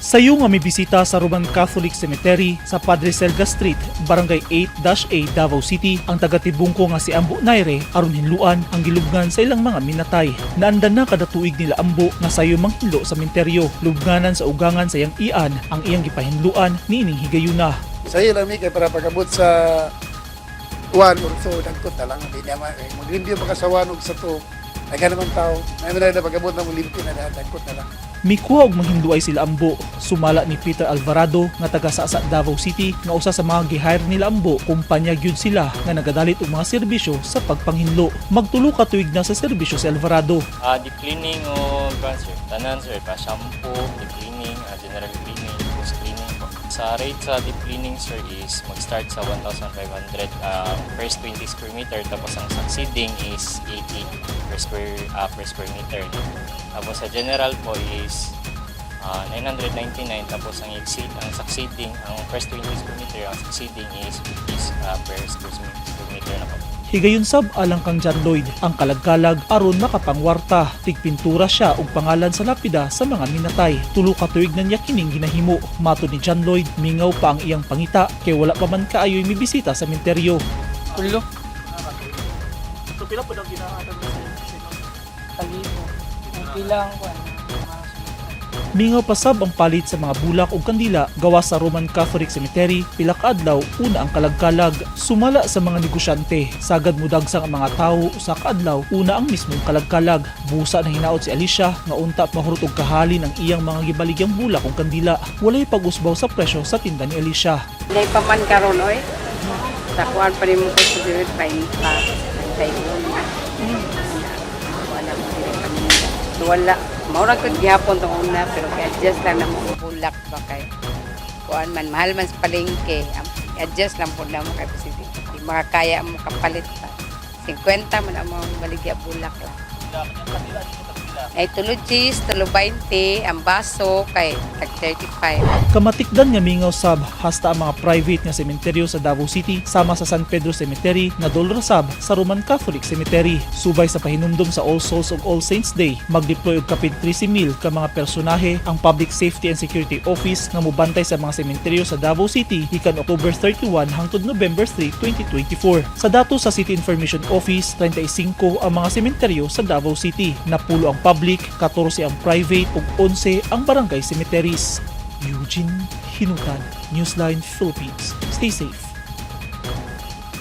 Sayo nga may bisita sa Roman Catholic Cemetery sa Padre Selga Street, Barangay 8-A, Davao City, ang taga-Tibungko nga si Ambo Naire aron hinluan ang gilubngan sa ilang mga minatay. Naandan na kada tuig nila Ambo nga sayo manghinlo sa menteryo, lubnganan sa ugangan sa iyang ian ang iyang gipahinluan niining higayuna. Sayo lang mi kay para pag-abot sa 1 or 2, dagkot na lang. Hindi naman, eh, maglimpyo pa ka sa 1 o sa 2. Ay naman tao. May na pag-abot na mo limpyo na lahat, dagkot na lang. Mikuha og manghinluay sila Ambo. Sumala ni Peter Alvarado nga taga Sasa, Davao City, nga usa sa mga gi-hire nila Ambo, kumpanya gyud sila nga nagadalit og mga serbisyo sa pagpanghinlo. Magtulo ka tuig na sa serbisyo si Alvarado. Deep cleaning o kuan sir, tanan sir, pa shampoo, deep cleaning, general cleaning, post cleaning po. Sa rate sa deep cleaning, sir, is mag-start sa 1,500 first 20 square meter, tapos ang succeeding is 80 per square meter. Tapos sa general po is 999, tapos ang succeeding, ang first 20 square meter, ang succeeding is 50 per square meter na po. Higayon sab alang kang John Lloyd ang kalagkalag aron makapangwarta. Tigpintura siya og pangalan sa lapida sa mga minatay. Tulo ka tuig na niya kining ginahimo. Matod ni John Lloyd, mingaw pa ang iyang pangita kay wala pa man kaayoy mibisita sa menteryo. Tulo. So pila po daw ginahatag sa Kalibo. Ang pila ang kuan. Mingaw pa sab ang palit sa mga bulak ug kandila gawas sa Roman Catholic Cemetery pila ka adlaw una ang kalagkalag. Sumala sa mga negosyante, sagad mudagsang ang mga tawo sa kaadlaw una ang mismong kalagkalag. Busa na hinaot si Alicia nga unta mahurot og kahalin ang iyang mga gibaligyang bulak ug kandila. Walay pag-usbaw sa presyo sa tinda ni Alicia. Hindi pa man karon oy. Sa kuan pa rin mo ko sa 20, 31. Wala mo dili pa nila. So, wala. Maura ko gihapon tong una pero kay adjust lang na mo bulak ba kay kuan man mahal man sa palengke. Adjust lang po na mo kay kasi di makakaya mo kapalit pa. 50 man ang mga baligya bulak lang. Ay tulo cheese, tulo 20, ang baso kay tag 35. Kamatikdan nga mingaw sab hasta ang mga private nga sementeryo sa Davao City sama sa San Pedro Cemetery nga dolra sab sa Roman Catholic Cemetery. Subay sa pahinumdom sa All Souls ug All Saints Day, magdeploy og kapin 13,000 ka mga personahe ang Public Safety and Security Office nga mobantay sa mga sementeryo sa Davao City gikan October 31 hangtod November 3, 2024. Sa datos sa City Information Office, 35 ang mga sementeryo sa Davao City. Napulo ang public, 14 ang private ug 11 ang barangay cemeteries. Eugene Hinutan, Newsline Philippines. Stay safe.